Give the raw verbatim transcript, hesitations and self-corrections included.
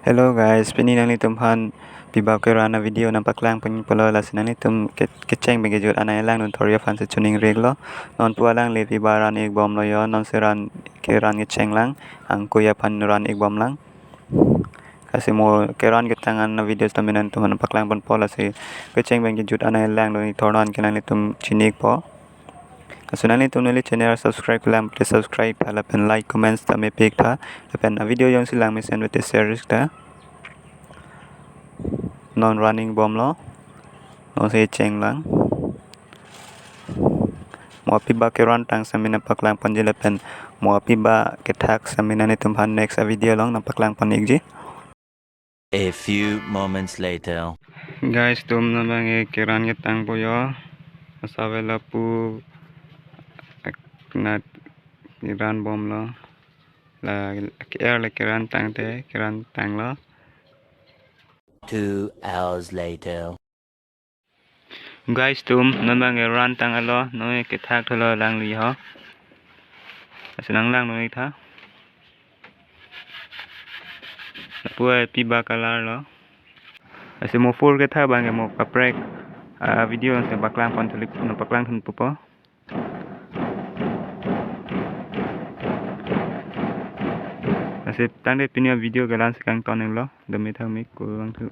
Hello guys, pini nanglitumphan pibak keran a-video nangpaklang pon pulo, lasi nanglitum ke-, kecheng pen kejut an nanglang dun thori aphansi choningri iklo. Non pu alangli pibak ran-ik bomlo yo, non si ran keran kecheng lang, angkui aphan ran-ik bomlang. Lasi mo keran ketang an a-video sitame nanglitumphan paklang ponpo, lasi kecheng pen kejut an nanglang dun-ik thor non ke nanglitum chini-ikpo. Lasi nanglitum neli channel subscribe lang, please subscribe tha lapen like, comments tame pi-ik tha. Lapen a-video jongsi lang mesen bete share-ik tha. Non ran-ik bomlo. Non si cheng lang. Mo pibak keran tang sitame nangpaklang ponji lapen mo pibak kethak sitame nanglitumphan next a-video along nangpaklang pon-ikji. A few moments later. Guys atum, non abang ke keran ketangpo yo. Asap lapu ak-, nat keran bomlo. La ke-er le keran tangte, keran tanglo. Two hours later. Guys atum, non abang ke ran tanglo, non ke kethak thotlo alangli ho. Lasi nanglang dun-ik tha. Lapu pibak color lo. Lasi mo four kethak abang ke mo kaprek a-video si paklang pon thulik, nangpaklang thun pupo. Lasi tangte pini a-video ke la-ansi kangton iklo, dome thangmi kurvangthu.